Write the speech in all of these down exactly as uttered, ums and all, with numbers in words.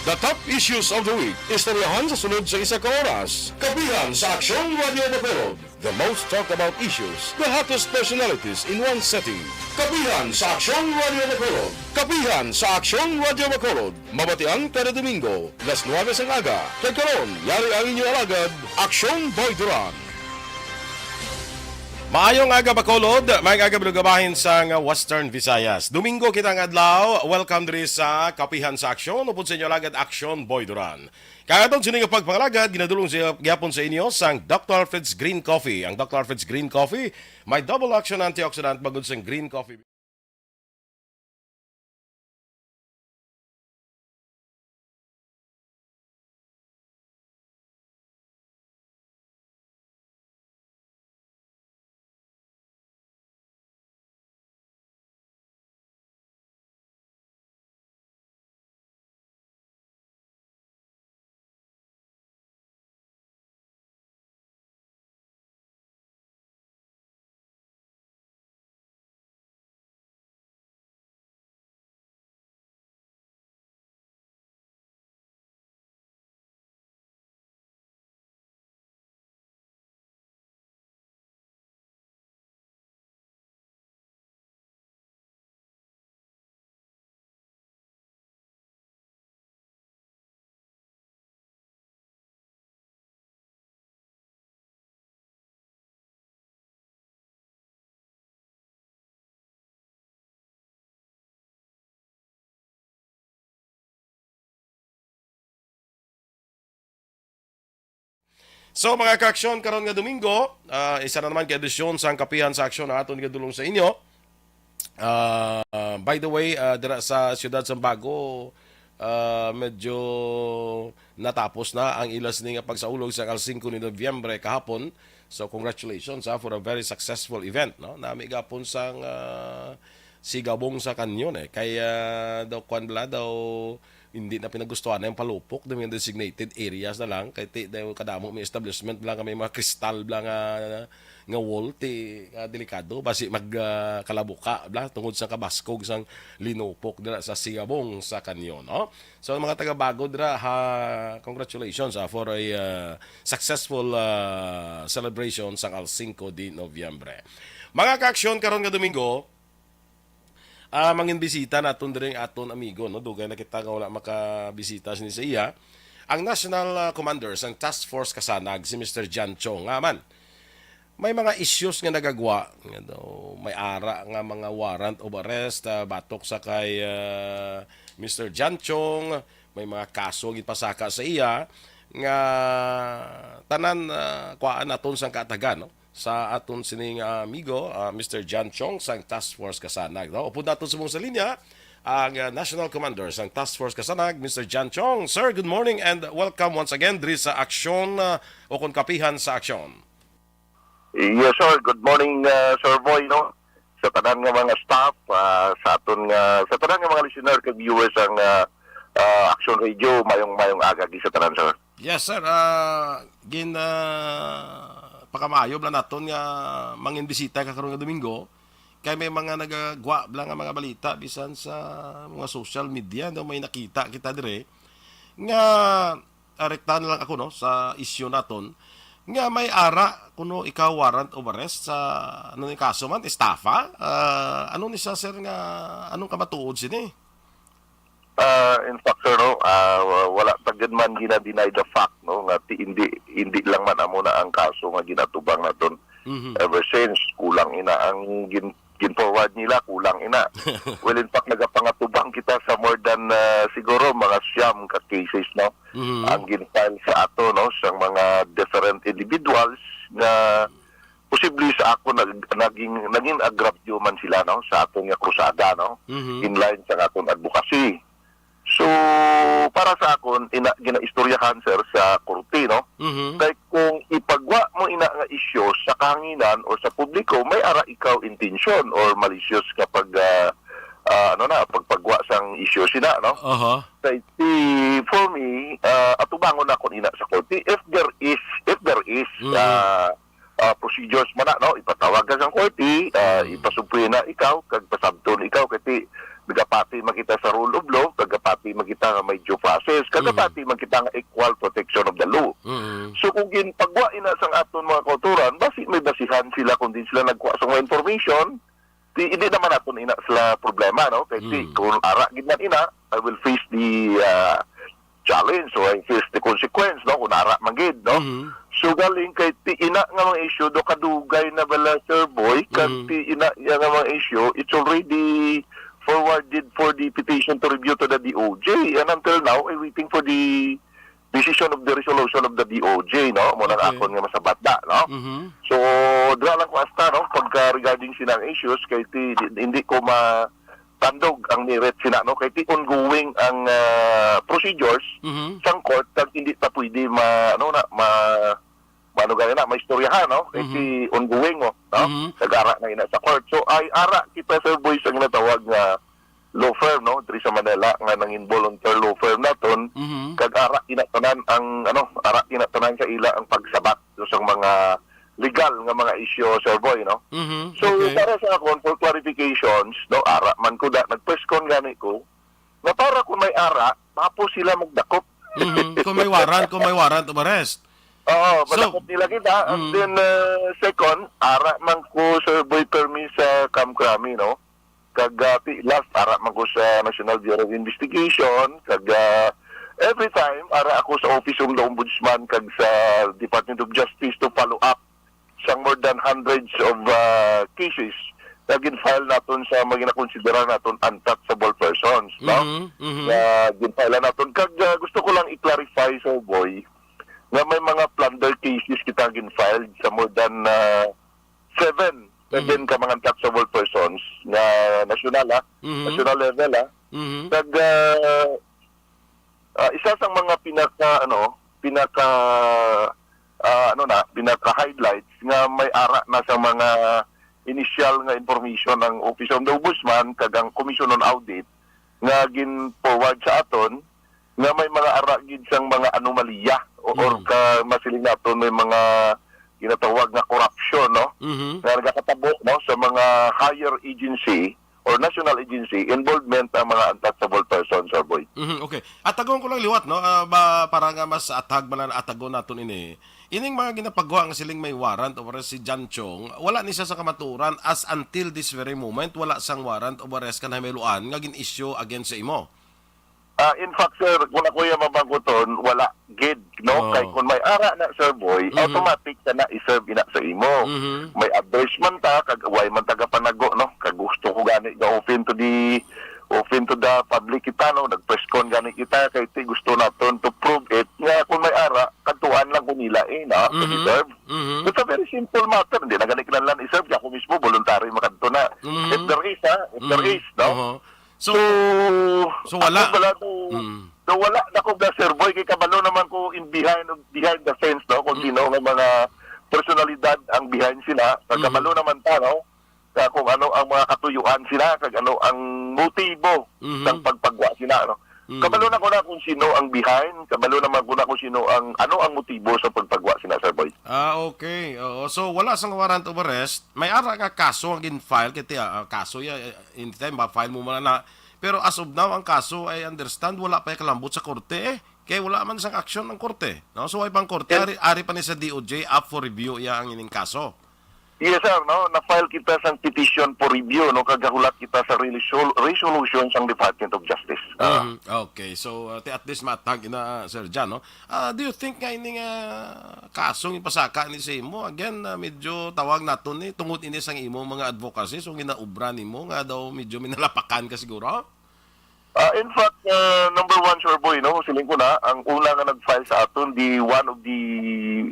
The top issues of the week. Istoryahan sa sunod sa isa ka oras. Kapihan sa Aksyon Radio Bacolod. The most talked about issues, the hottest personalities in one setting. Kapihan sa Aksyon Radio Bacolod. Kapihan sa Aksyon Radio Bacolod. Mabatian kada Domingo, las nuwebe sang aga. Kag karon, yari ang inyo alagad, Aksyon Boy Duran. Maayong aga, Bacolod. Maayong aga, Balugabahin sang Western Visayas. Domingo kita nga adlaw. Welcome diri sa Kapihan sa Aksyon. Upod sa inyo alagad, Aksyon Boy Duran. Kag aton sini nga pagpangalagad, ginadulong sa gihapon sa inyo sang Doctor Alfred's Green Coffee. Ang Doctor Alfred's Green Coffee may double action antioxidant bangod sang green coffee. So, mga kaaksyon, karon nga Domingo, ah, isa na naman ka edisyon sang Kapihan sa Aksyon ang aton igadulong sa inyo. Ah, by the way, ah, dira sa siyudad sang Bago, ah, medyo natapos na ang ila sini nga pagsaulog sa Kalsingko ni Nobyembre kahapon. So, congratulations, ha, for a very successful event, no? Nami gapon sang, ah, Sigabong sa Kanyon, eh. Kay, ah, daw, kwan bala, daw, hindi na pinagustuhan na yung palupok, daw yung designated areas na lang. Kay ti, daw, kadamo may establishment bala nga may mga kristal bala nga, nga wall, ti, ah, delikado, basi mag, ah, kalabuka bala, tungod sa kabaskog sang linupok dira sa Sigabong sa Kanyon, no? So, mga taga Bago dira, ha, congratulations, ah, for a, ah, successful, ah, celebration sang Al Cinco de Noviembre. Mga kaaksyon, karon nga Domingo, ah, manginbisita naton diri ang aton amigo, no? Dugay na kita nga wala makabisita sini sa iya. Ang National, ah, Commander sang Task Force Kasanag, si Mister John Chong. Nga man, may mga issues nga nagagwa, nga daw may ara nga mga warrant of arrest, ah, batok sa kay, ah, Mister John Chong, may mga kaso nga ginpasaka sa iya, nga tanan, ah, kuhaan naton sang kaatagan, no? Sa aton sining, ah, amigo, ah, Mister John Chong sang Task Force Kasanag, no? Upod naton subong sa linya ang, ah, National Commander sang Task Force Kasanag, Mister John Chong. Sir, good morning and welcome once again diri sa Aksyon, ah, o kon Kapihan sa Aksyon. Yes, sir. Good morning, ah, Sir Boy, no? Sa tanan nga mga staff, ah, sa aton nga, sa tanan nga mga listener kag viewers ang, ah, ah, Action Radio, mayong, mayong aga gid sa tanan, sir. Yes, sir. Ah, gin, ah, pakamayo bala naton nga manginbisita ka karon nga Domingo. Kay may mga nagagwa bala nga mga balita bisan sa mga social media, no, may nakita kita dire nga, ah, rekta na lang ako, no, sa isyu naton nga may ara kuno ikaw warrant of arrest sa, ano ni kaso man, estafa? Ah, ano ni sa, sir, nga anong kamatuod sini? Ah, in fact, sir, no, ah, wa-, wala ta gid man gina-deny the fact, no, nga ti-, hindi, hindi lang man amo na ang kaso nga ginatubang naton. Mhm. Ever since, kulang ina ang gin-, gin-forward nila, kulang ina. Well, in fact, nagapangatubang kita sa more than, ah, siguro mga siyam ka cases, no, Mhm. ang gin-file sa ato, no, sa mga different individuals nga posible sa ako nag-, naging, naging agravyo man sila, no, sa aton nga krusada, no, Mhm. in line sa aton advocacy. So, para sa akon, ina, ginaistoryahan, sir, sa korte, no? Mhm. Kay kung ipagwa mo ina nga isyu sa kahanginan o sa publiko, may ara ikaw intensyon or malicious nga pag, ah, ah, ano na, pagpagwa sang isyu sina, no? Aha. Kay si, for me, ah, atubangon na kon ina sa korte. If there is, if there is, Mhm. ah, ah, procedures man na, no? Ipatawag ka sa korte, ah, Mm. ipasubpoy na ikaw, kag pasabton ikaw, kay ti, nagapati man kita sa rule of law, nagapati man kita nga may due process, kagapati man kita nga equal protection of the law. Mm. So kung ginpagwa ina sang aton mga kautoran, basi may basihan sila kung din sila nagkuha sa mga information, di, hindi naman naton ina sila problema, no? Kay di, Mm. kung ara gid man ina, I will face the ah, challenge or I face the consequence, no? Kung ara man gid, no? Mhm. So galing kay ti ina nga mga issue, do kadugay na bala, Sir Boy, kag Mhm. ti ina nga mga issue, it's already forwarded for the petition to review to the D O J, and until now, I'm waiting for the decision of the resolution of the D O J, no? Mo nang Okay. akon nga masabat da, no? Mhm. So, dira lang ko hasta, no? Pagka regarding sinang issues, kay ti, di, hindi ko ma-, tandog ang merit sina, no? Kay ti ongoing ang ah, procedures Mhm. sang court, kag hindi ta pwede ma, ano na, ma, ano gani na, maistoryahan, no? Kay Mhm. ti ongoing, oh, no? Mhm. Nag-ara na ina sa court. So, ay ara kita, Sir Boy, sa ginatawag nga law firm, no? Diri sa Manila, nga nang involunteer law firm naton, Mhm. kag ara ina tanan ang, ano, ara ina tanan sa ila ang pagsabat do sang mga legal nga mga isyu, Sir Boy, no? Mhm. So, Okay. para sa akon, for clarifications, no, ara man ko da, nag-press con gani ko, nga para kung may ara, mapo sila magdakop. Mhm. Kung may warrant, kung may warrant of arrest. Oo, So, madakop nila kita. And mm. then, uh, second, ara man ko, Sir Boy, permi sa Kamkrami, no? Kag, uh, ti-, last, ara man ko sa National Bureau of Investigation. Kag, uh, every time, ara ako sa Office of the Ombudsman kag sa Department of Justice to follow up sang more than hundreds of uh, cases na gin-file naton sa mga ginakonsidera naton untouchable persons, no? Mhm, mhm. Na gin-file naton. Kag uh, gusto ko lang i-clarify, Sir Boy, nga may mga plunder cases kita gin-file sa more than uh, seven, seven Mhm. ka mga untouchable persons nga nasyonal, ha? Mhm. National level, ha? Mhm. Kag uh, Ah, isa sang mga pinaka, ano, pinaka, ah, ano na, pinaka-highlights nga may ara na sa mga initial nga information ang Office of the Ombudsman kag ang Commission on Audit nga gin-forward sa aton nga may mga ara gid sang mga anomalya o, or Mm. ka masiling naton may mga ginatawag nga corruption, no? Mhm. Nga nagakatabo, no, sa mga higher agency or national agency involvement ang mga untouchable persons, Sir Boy. Mhm, okay. Atagon ko lang liwat, no? Ah, ba, para nga mas atag man lang atagon naton ini. Ining mga ginapagwa nga siling may warrant of arrest si John Chong, wala ni siya sa kamaturan as until this very moment, wala sang warrant of arrest kan Jaime Luan nga gin-issue against sa imo. Ah, in fact, sir, kung ako yung mabangkuton, wala gid, no? Oh. Kay kung may ara na, Sir Boy, Mhm. automatic ka na i-serve ina sa imo. Mhm. May adverse man ta, kag way man ta gapanago, no? Kag gusto ko gani ga-open to the, open to the public kita, no? Nag-press con gani kita, kay ti gusto naton to prove it nga kung may ara, kadtuan lang ko nila, eh, na, to Mhm. deserve. Mhm. It's a very simple matter. Hindi na gani kinahanglan i-serve, kay ako mismo, voluntary makadto na. Mhm. If there is, ha? If there Mhm. is, no? Oho. So, So, so wala. Ako pala, so, Mm. so wala na ko ga, Sir Boy, kay kabalo naman ko in behind, behind the scenes, no? Kung Mm. sino nga mga personalidad ang behind sila. Kag Mhm. kabalo naman ta, no? Sa kung ano ang mga katuyuan sila, kag ano ang motibo Mhm. sang pagpagwa sila, no? Mm. Kabalo na ko na kung sino ang behind, kabalo naman ko na kung sino ang, ano ang motibo sa pagpagwa sila, Sir Boy. Ah, okay. Oo. So, wala sang warrant of arrest. May ara nga kaso ang gin-file, kay ti, ah, kaso ya, eh, anytime ma-file mo man na. Pero as of now, ang kaso, I understand, wala pa kalambot sa korte, eh. Kay wala man sang action ang korte, no? So, way pang korte, Yes. ari, ari pa ni sa D O J, up for review iya ang ining kaso. Yes, sir, no? Na-file kita sang petition for review, no? Kag gahulat kita sa resol-, resolution sang Department of Justice. Ah. Mhm. Okay. So, uh, ti at least matag ina, Sir Jan, no? Ah, do you think nga ini nga kasong ipasaka ni sa imo? Again, ah, medyo tawag naton ni tungod ini sang imo mga advocacy, so ginaobra nimo nga daw medyo minalapakan ka siguro? Ah, in fact, ah, number one, Sir Boy, no, siling ko na, ang una nga nag-file sa aton, the one of the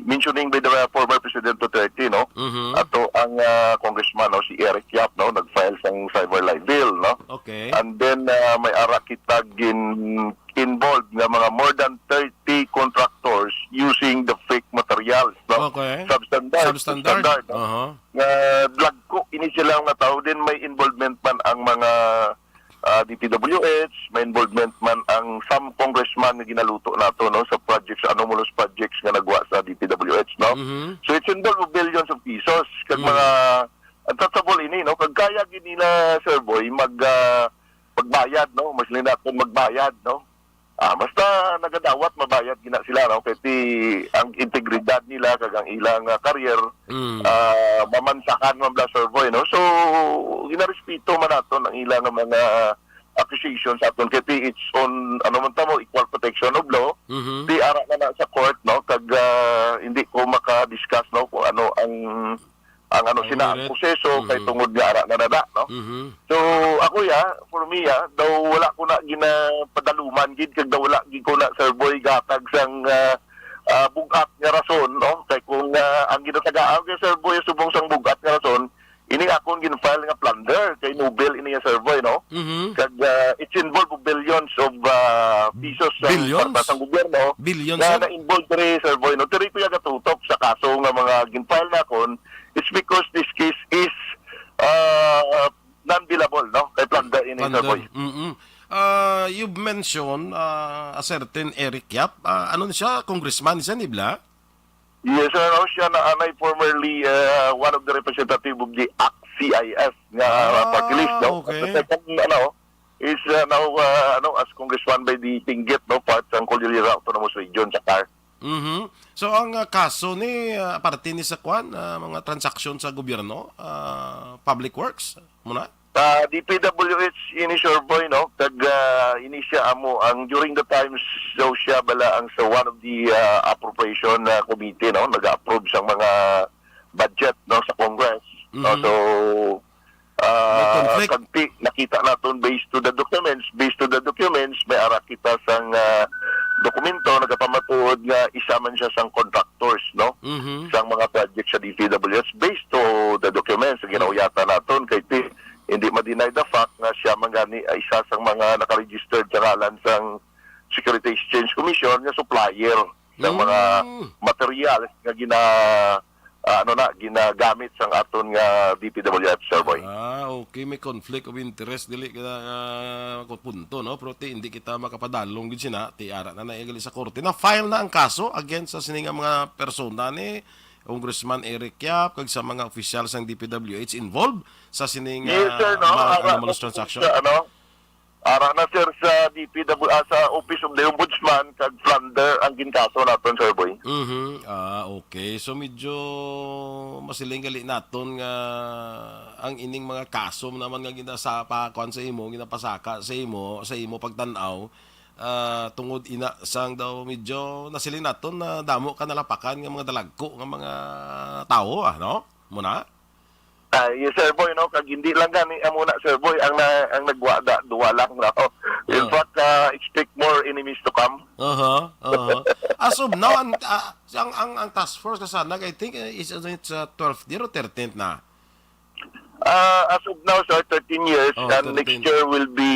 mentioning by the former President Duterte, no, Mhm. ato ang ah, congressman, no, si Eric Yap, no, nag-file sang cyber libel, no. Okay. And then ah, may ara kita gin involved nga mga more than thirty contractors using the fake materials, no. Okay. Substandard, Substandard. substandard, no? Aha. Nga dagko ini sila nga tao, then may involvement man ang mga ah, D P W H, may involvement man ang some congressman nga ginaluto nato, no, sa projects, anomalous projects nga nagwa sa D P W H, no? Mhm. So it's involved of billions of pesos kag Mm. mga untouchable ini, no? Kag kaya gid nila, Sir Boy, mag ah, magbayad, no? Mas linatong magbayad, no? Ah, basta nagadawat, mabayad gina sila, no? Kay ti, ang integridad nila kag ang ilang, ah, career, Mm. ah, mamansakan man bala, Sir Boy, no? So, ginarespeto man naton ang ilang mga accusation sa aton kay ti it's on, ano man tamo, equal protection of law. Mhm. Ti ara na na sa court, no? Kag, ah, hindi ko maka-discuss, no, kung ano ang, ang ano Ang sina ang merit. proseso kay Mhm. tungod nga ara na na, no? Mhm. So, ako ya, for me ya, daw wala ko na ginapadaluman gid kag daw wala gid ko na, Sir Boy, gatag sang, ah, ah, bug-at nga rason, no? Kay kung, ah, ang ginatagaan kay Sir Boy subong sang bug-at nga rason, ini akon gin-file nga plunder kay Nobel ini nga, Sir Boy, no? Mhm. Kag, ah, it's involved billions of, ah, pesos sa Billions? kwarta sang gobyerno Billions, na sir? na-involved diri, Sir Boy, no? Diri ko ya gatutok sa kaso nga mga gin-file nakon. It's because this case is, ah, non-billable, no? Kay plunder ini, Sir Plunder. Boy. Mm-mm. Ah, you've mentioned, ah, a certain Eric Yap. Ah, ano ni siya? Congressman siya, di ba? Yes, sir. Ano siya na anay formerly, uh, one of the representative of the ACT-CIS nga Ah, party list, no? okay. At the second, ano, is, uh, now, uh, ano, as congressman by the Benguet, no, part sang Cordillera Autonomous Region sa CAR. Mhm. So, ang, ah, kaso ni, ah, parte ni sa kwan, ah, mga transaksyon sa gobyerno, ah, public works, muna? Ah, D P W H ini, Sir Boy, no? Kag, ah, ini siya amo ang, during the times daw siya bala ang sa one of the, ah, appropriation, ah, committee, no? Nag-approve sang mga budget, no, sa Congress, no? Mhm. So, May ah, conflict. kag ti-, nakita naton based to the documents, based to the documents, may ara kita sang, ah, dokumento nagapamatuod nga isa man siya sang contractors, no? Mhm. Sang mga project sa D P W H based to the documents nga ginauyatan naton kay ti-, hindi ma-deny the fact nga siya man gani ay isa sang mga naka-registered sa ngalan sang Security Exchange Commission nga supplier sang mga Mm. materials nga gina-, ah, ano na, ginagamit sang aton nga D P W H, Sir Boy. Ah, okay, may conflict of interest dili ka, ah, ko punto, no? Pero ti hindi kita makapadalong gid sina, ti ara na naigali sa korte. Na-file na ang kaso against sa sini nga mga persona ni Congressman Eric Yap kag sa mga opisyal sang D P W H involved sa sining, Yes, sir, ah, no? mga Ara, anomalous transaction? Sa, ano, ara na, sir, sa D P W, ah, sa Office of the Ombudsman kag plunder ang ginkaso naton, Sir Boy. Mhm. Ah, okay. So, medyo masiling gali naton nga ang ining mga kaso naman nga ginasapa, kuwan sa imo, ginapasaka sa imo, sa imo pagtan-aw, ah, tungod ina sang daw medyo nasiling naton na damo ka nalapakan nga mga dalagko nga mga tawo, ah, no? Muna? Ah, yes, Sir Boy, no? Kag hindi lang gani amo na, Sir Boy, ang na, ang nagwada, duwa lang, no? In Oo. fact, ah, expect more enemies to come. Aha, aha. As of now, ang, ah, ang, ang, ang task force ka sana, I think, eh, is, is it sa twelfth year o thirteenth na? Ah, as of now, sir, thirteen years, Oh, and next thirteen. year will be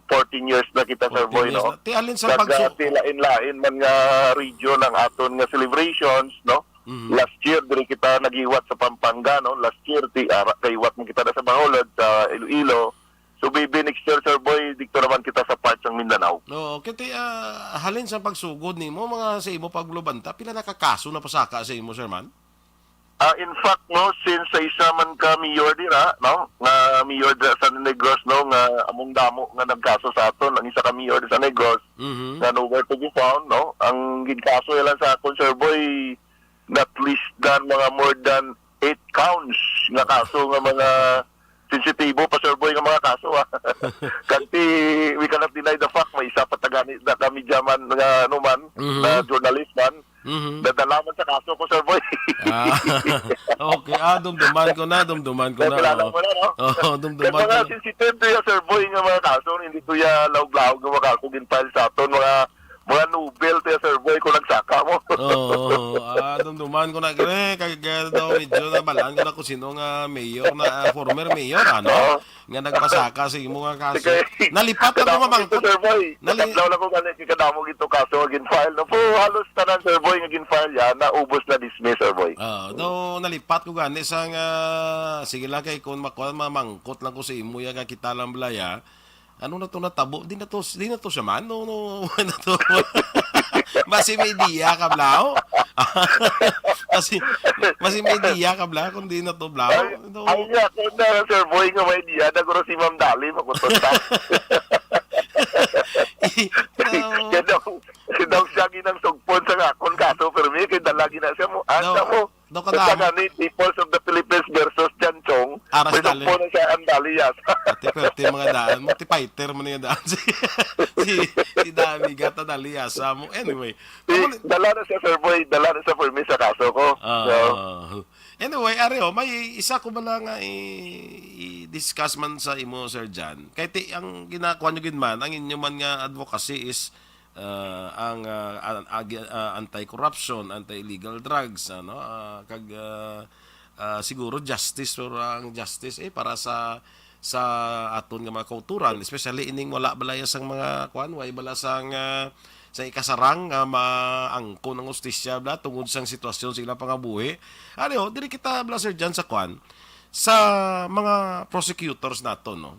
fourteen years na kita, Sir Fourteen Boy, years no? na. Ti alin sa Kag, ah, pagsu- ti lain-lain man nga region ang aton nga celebrations, no? Mhm. Last year, diri kita naghiwat sa Pampanga, no? Last year, ti, ara, kaiwat man kita na sa Bacolod, sa Iloilo. So, maybe next year, Sir Boy, dito naman kita sa part ng Mindanao. Oo, kay ti, ah, halin sa pagsugod nimo, mga sa imo paglubanta, pila na ka kaso na pasaka sa imo, sir man? Ah, in fact, no, since sa isa man ka mayor dira, no, nga mayor dira sa Negros, no, nga among damo nga nagkaso sa aton, ang isa ka mayor sa Negros, Mhm. nga nowhere to be found, no, ang ginkaso lang sa akon, Sir Boy, not less than mga more than eight counts nga kaso nga mga sensitibo pa, Sir Boy, nga mga kaso, ah. Kag ti, we cannot deny the fact, may isa pa tagani na kami dyan man, nga, ano man, Mhm. na journalist man, Mhm. nadala man sa kaso ko, Sir Boy. Ah, okay. Ah, dumduman ko na, dumduman ko Kaya na, kilala oo. mo na, no? Oo, Kaya dumduman ko mga na. sensitive to ya, Sir Boy, nga mga kaso, hindi to ya laog-laog nga mga kaso gin-file sa aton, mga, mga nobel to ya, Sir Boy, kung nagsaka mo. Oo, ah, dumduman ko na, gre, kag, kag daw medyo nabalaan ko na kung sino nga mayor na, ah, former mayor, ano? Oo. Nga nagpasaka sa imo nga kaso. Sige. Nalipat lang ko Kadamo mamangkot. gito, Sir Boy. Nali- Nakadlaw lang ko gani, kadamo gito kaso nga gin-file, no? Pero halos tanan, Sir Boy, nga gin-file yan, naubos na dismiss, Sir Boy. Ah, do, nalipat ko gani sa nga, sige lang kay kung makuha, mamangkot lang ko sa imo yan, nga kita lang balaya. Ano na to natabo? Di na to, di na to siya man? No, no, ano to? Basi may idea ka, Blau? Kasi, kasi may idea ka, bla, kung di na to, bla. Ay, Ito, ay, nga, kung na, Sir Boy, nga may idea, naguro si Ma'am Dali, makuton ta. Ito, Kaya daw, kaya daw siya ginang sugpon sa akon kaso, pero may kay dala gina siya mo. Ah, Daw, siya mo. daw Sa kada amo. Gani, Peoples of the Philippines versus Jan Chong, Aras may dali. Sugpon na siya ang Dali, yes. Ati, pero ti mga daan mo, ti fighter mo na yung daan. Si, si, si Dani, gata Dali, asa mo. Anyway, Si, Amo ni dala na siya, Sir Boy. Dala na siya for me sa kaso ko. Ah. So, anyway, Areo, may isa ko bala nga i-, i-discuss man sa imo, Sir Jan. Kay ti, ang ginakuha nyo gid man, ang inyo man nga advocacy is, ah, ang, ah, an-, agi-, ah, anti-corruption, anti-illegal drugs, ano, ah, kag, ah, ah, siguro justice, pero ang justice, eh, para sa sa aton nga mga kauturan, especially ining wala bala ya sang mga kuan, way bala sang, ah, sa ikasarang nga maangkon ang hustisya bala tungod sang sitwasyon sa ilang pangabuhi. Ano, diri kita bala, Sir Jan, sa kuan, sa mga prosecutors nato, no?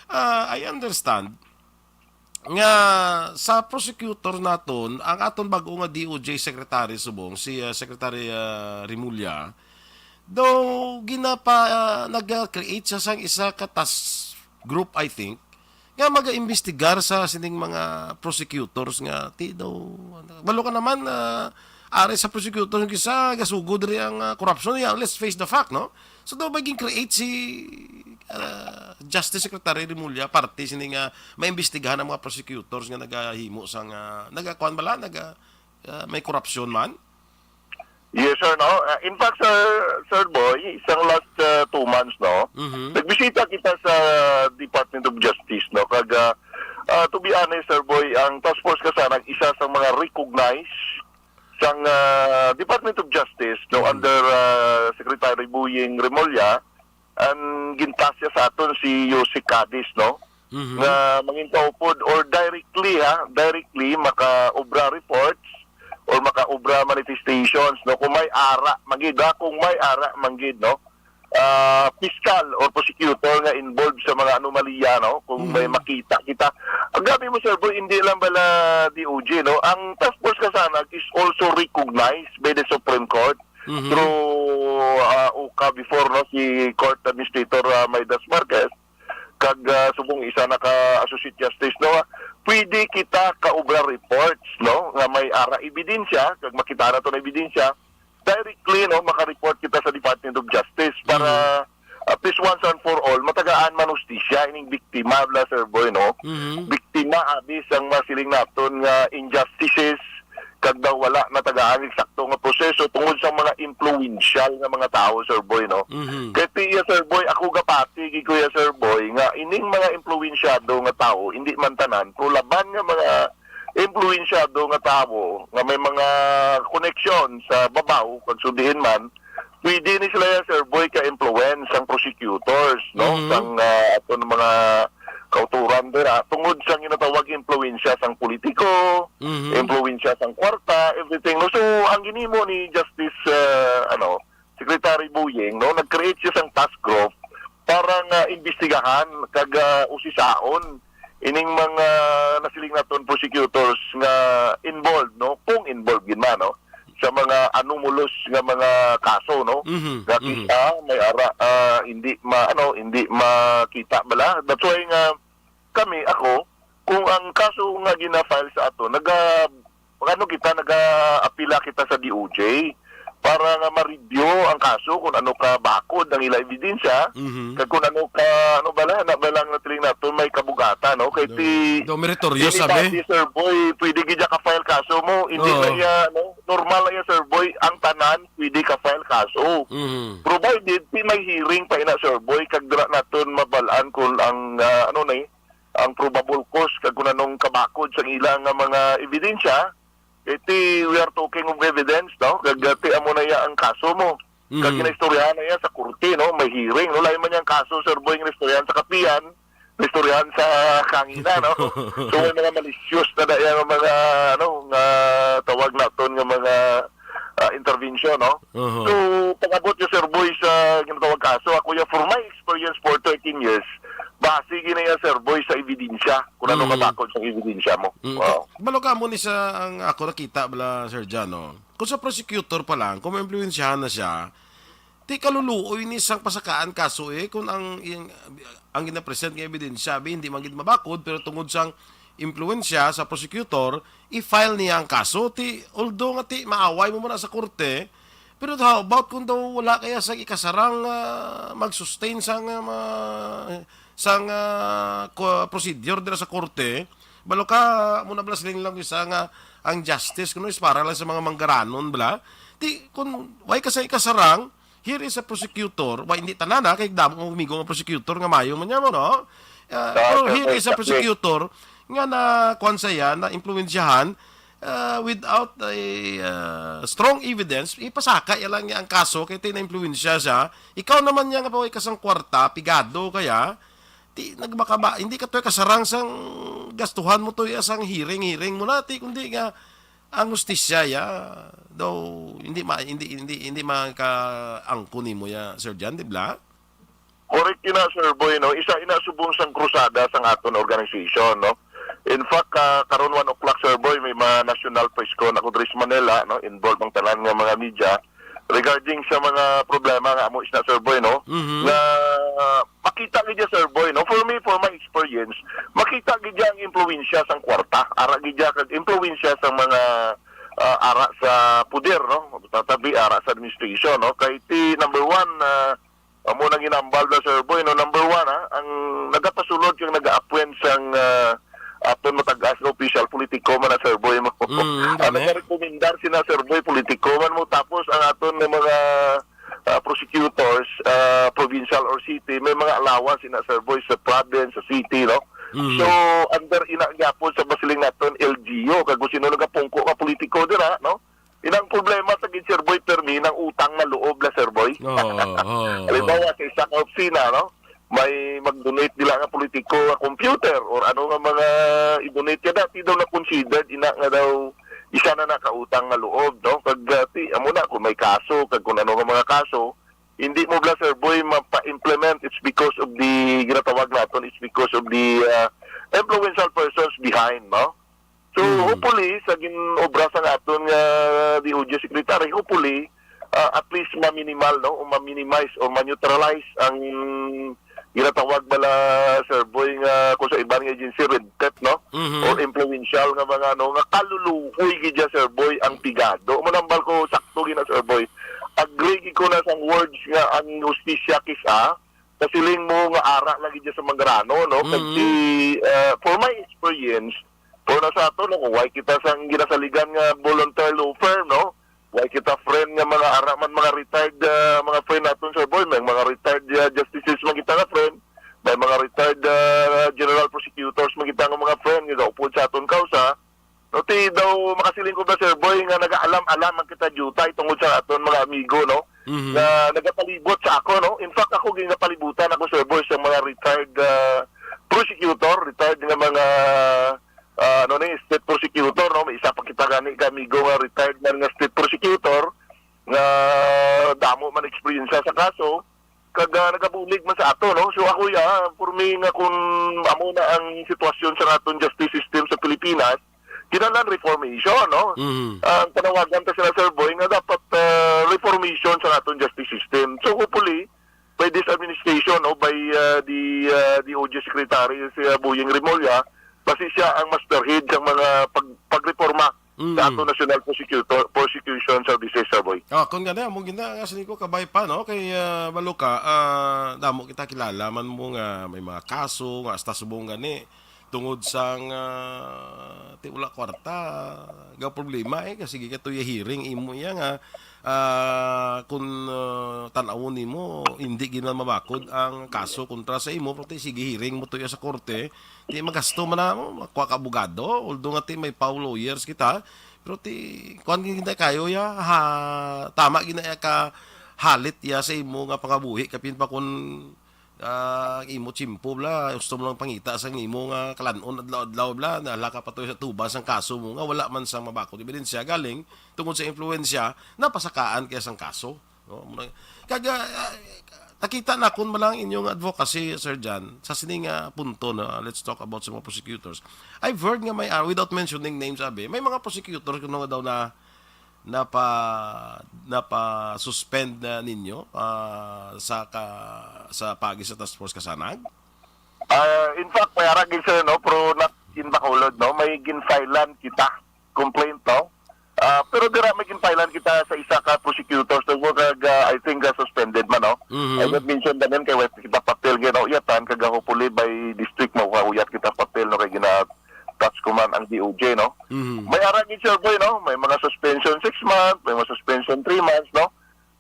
Ah, I understand nga sa prosecutor naton, ang aton bag-o nga D O J secretary subong, si, ah, Secretary, ah, Remulla, daw ginapa-, ah, nag-create siya sang isa ka task group, I think, nga mag-imbestigar sa sining mga prosecutors nga ti daw, balo ka naman, ah, ari sa prosecutor nga isa, gasugod diri ang, ah, korupsyon. Yeah, let's face the fact, no? So, daw may gin-create si, ah, Justice Secretary Remulla, parte sini nga maimbestigahan ang mga prosecutors nga nagahimo sang, ah, nagakuan bala, naga, ah, may korupsyon man? Yes, sir, no? Ah, in fact, sir, Sir Boy, isang last, ah, two months, no? Mhm. Nagbisita kita sa Department of Justice, no? Kag, ah, ah, to be honest, Sir Boy, ang Task Force Kasanag, isa sa mga recognized sang, ah, Department of Justice, no, Mhm. under, ah, Secretary Boying Remulla, ang gintasya sa aton si Yusek Cadiz, no, Mhm. nga mangin kaupod or directly, ha, directly makaobra reports or makaobra manifestations, no, kung may ara man gid, ha, kung may ara man gid, no, ah, piskal or prosecutor nga involved sa mga anomalya, no, kung may Mhm. makita kita. Ang grabe mo, Sir Boy, hindi lang bala D O J, no, ang Task Force Kasanag is also recognized by the Supreme Court Mhm. through, ah, uka before, no, si Court Administrator, ah, Midas Marquez, kag, ah, subong isa na ka Associate Justice, no, pwede kita kaobra reports, no, nga may ara ebidensya, kag makita na to na ebidensya, directly, no, makareport kita sa Department of Justice para Mhm. at least once and for all, matagaan man hustisya ining biktima, bala, Sir Boy, no? Mhm. Biktima, abi, sang masiling naton nga injustices, kag daw wala natagaan eksakto nga proseso tungod sa mga influential nga mga tawo, Sir Boy, no? Mhm. Kay tiya, Sir Boy, ako gapati gid ko ya, Sir Boy, nga ining mga influensyado nga tawo, hindi man tanan, pero laban nga mga influensyado nga tawo nga may mga koneksyon sa babaw, kag sudiin man, pwede ni sila ya, Sir Boy, ka-influence ang prosecutors, no? Mhm. Sang, ah, aton mga kauturan dira, tungod sa ginatawag impluwensya sang politiko, Mhm. impluwensya sang kwarta, everything, no? So, ang ginimo ni Justice, ah, ano, Secretary Boying, no, nag-create siya sang task group para nga imbestigahan kag, ah, usisaon ining mga nasiling naton prosecutors nga involved, no, kung involved gid man, no, sa mga anomalous nga mga kaso, no, Mhm, nga mhm. kita may ara, ah, hindi ma-, ano, hindi makita bala. That's why nga kami, ako, kung ang kaso nga gina-file sa ato, naga-, ano kita, naga-apila kita sa D O J para nga ma-review ang kaso kung ano ka bakod ang ila ebidensya, Mhm. kag kung ano ka, ano bala, na balang natiling nato may kabugatan, no? Kay Do-, ti, do meritorious, sabi? Anybody, Sir Boy, pwede gid ka-file kaso mo. Hindi Oo. na iya, no? Normal na iya, Sir Boy. Ang tanan, pwede ka-file kaso. Mhm. Provided, ti may hearing pa ina, Sir Boy, kag dira naton mabal-an kung ang, ah, ano na eh, ang probable cause kag kung anong kabakod sa ila nga mga ebidensya, iti we are talking of evidence, no? Kag, ah, ti amo na iya ang kaso mo. Kag Mhm. ginaistoryahan na iya sa korte, no? May hearing, no? Lain man yang kaso, Sir Boy, nga istoryahan sa kapihan, istoryahan sa kangina, no? So, may mga malicious na daya nga mga, ano, nga tawag naton nga mga, ah, intervention, no? Uh-huh. So, pag-abot yung, Sir Boy, sa ginatawag kaso, ako yung, for my experience for thirteen years, base gina ya, Sir Boy, sa ebidensya, kung ano Mm. kabakod sa ebidensya mo. Mm. Oo. Balo ka mo ni sa ang ako nakita bala, Sir John, no? Kung sa prosecutor pa lang, kung maimpluwensyahan na siya, di kaluluoy ni sang pasakaan kaso, eh, kung ang, ang, ang ginapresent nga ebidensya, abi, hindi man gid mabakod, pero tungod sang impluwensya sa prosecutor, i-file niya ang kaso. Ti, although nga ti maaway mo man sa korte, pero how about kung daw wala kaya sa ikasarang, ah, mag-sustain sang, ah, ma-, sang, ah, ko-, procedure dira sa korte? Balo ka, mo na bala siling lang isa nga ang justice kuno is para lang sa mga manggaranon bala. Ti, kung way ka sa ikasarang, here is a prosecutor, wa, hindi tanan, ha, kay damo mo amigo nga prosecutor nga mayo man niya mo, no? Ah, Ah, pero sir, here is a exactly. prosecutor nga na, kuwan sa iya, na impluwensyahan, ah, without a, ah, strong evidence, ipasaka iya lang niya ang kaso kay ti na-impluwensya siya. Ikaw naman niya nga paway ka sang kwarta, pigado kaya, ti nagmakaba, hindi ka to kasarang sang gastuhan mo to iya sang hearing, hearing mo na, ti, kundi nga ang hustisya ya, daw hindi ma-, hindi, hindi, hindi makaangkon nimo ya, Sir John, di ba? Correct yun na, Sir Boy, no? Isa ina subong sang krusada sang aton organization, no? In fact, ah, karon one o'clock, Sir Boy, may mga national press con ako diri sa Manila, no? Involved ang tanan nga mga media regarding sa mga problema nga amo isna, Sir Boy, no? Mhm. Nga, ah, makita gid ya, Sir Boy, no? For me, for my experience, makita gid ya ang impluwensya sang kwarta, ara gid ya kag impluwensya sang mga, ah, ara sa poder, no? Tatabi ara sa administration, no? Kay ti number one, ah, amo nang ginambal na, Sir Boy, no? Number one, ha, ang nagapasulod kag nagaapwent sang, ah, aton matag-as nga official politiko man na, Sir Boy, mo. Mm, Ang gani. Nagarekomendar sina, Sir Boy, politiko man mo. Tapos ang aton nga mga, ah, prosecutors, ah, provincial or city, may mga allowance sina, Sir Boy, sa province, sa city, no? Mm. So, under ina gyapon sa basiling naton L G U, kag kung sino nagapungko nga politiko dira, no? Inang problema sa gid, Sir Boy, permi nang utang na loob la, Sir Boy. Oo, oo, oo. Halimbawa, sa isa ka opisina, no? May mag-donate nila nga politiko nga computer or ano nga mga i-donate ka dati daw na considered ina nga daw isa na nakautang nga loob, no? Kag, ah, ti, amo na, kung may kaso, kag kung ano nga mga kaso, hindi mo bla, Sir Boy, mapa-implement. It's because of the ginatawag naton, it's because of the, ah, influential persons behind, no? So, Mhm. hopefully, sa gin-obra sa aton nga D O J secretary, hopefully, ah, at least ma-minimal, no, o ma-minimize o ma-neutralize ang ginatawag bala, Sir Boy, nga kung sa iban nga agency, red tape, no, Mhm. or influential nga mga, ano, nga kaluluoy gid ya, Sir Boy, ang pigado. Manambal ko, sakto gina, Sir Boy. Agree gid ko na sang words nga ang hustisya kis-a, kasiling mo nga ara lagi dyan sa Mangrano, no? Kag Mhm. si, ah, for my experience, for na sa ato, no, kung why kita sang ginasaligan nga volunteer law firm, no? Why kita friend nga mga ara man, mga retired, ah, mga friend naton, Sir Boy, may mga retired, ah, justices man kita nga friend, may mga retired, ah, general prosecutors man kita nga mga friend nga gaupod sa aton kausa. No, ti daw makasiling ko ba, Sir Boy, nga nagaalam-alam man kita diutay tungod sa aton mga amigo, no? Mhm. Nga nagapalibot sa ako, no? In fact, ako ginapalibutan ako, Sir Boy, sa mga retired, ah, prosecutor, retired nga mga, ah, ano ni, state prosecutor, no? May isa pa kita gani ka amigo nga retired man nga state prosecutor nga damo man eksperyensya sa kaso, kag, ah, nagabulig man sa ato, no? So ako, ya, for me nga kung amo na ang sitwasyon sa aton justice system sa Pilipinas, kinahanglan reformation, no? Mhm. Ang panawagan ta sila, Sir Boy, nga dapat, ah, reformation sa aton justice system. So hopefully, by this administration, no, by, ah, the, ah, the D O J Secretary, si, ah, Boying Remulla, basi siya ang masterhead sa mga pag-, pagreporma Mm. sa ato National Prosecutor, Prosecution Services, Sir Boy. Ah, kung gani, amo gina nga sini ko kabay pa, no? Kay, ah, balo ka, ah, damo kita kilala man mo nga may mga kaso nga hasta subong gani tungod sang, ah, ti wala kwarta, ga problema, eh, kasi gika to ya hearing imo iya nga, ah, kung, ah, tan-awon nimo, hindi gina mabakod ang kaso kontra sa imo, pero ti sige hearing mo to iya sa korte, Ti magasto man na mo, makuha ka abogado, although nga ti may paw lawyers kita, pero ti kuan gid kita kayo ya, ha, tama gid na ya ka halit ya sa imo nga pangabuhi, kapin pa kun, ah, imo tiyempo bla, gusto mo lang pangita sa imo nga kalan-on adlaw-adlaw bla, nahala ka pa to sa tubas ang kaso mo nga wala man sang mabakod ebidensya galing tungod sa impluwensya, napasakaan kaya sang kaso. No? Muna, kag, ah, nakita na kun malang inyong advocacy, Sir John, sa sini nga punto na, let's talk about sa mga prosecutors. I've heard nga may, ah, without mentioning names, abi, may mga prosecutors kuno nga daw na napa napa-suspend na ninyo, ah, sa ka, sa paagi sa Task Force Kasanag? Ah, in fact, may ara gid, sir, no, pero not in Bacolod, no, may ginfilean kita complaint, no. Ah, pero dira may ginfilean kita sa isa ka prosecutor, so, kag, ah, I think, ah, suspended man, no. Mhm. I don't mention the name kay wala kita papel ginauyatan, kag hopefully by district mo, mauyat kita papel, no, kay gina-touch ko man ang D O J, no. Mhm. May ara gid, Sir Boy, no, may mga suspension six months, may mga suspension three months, no.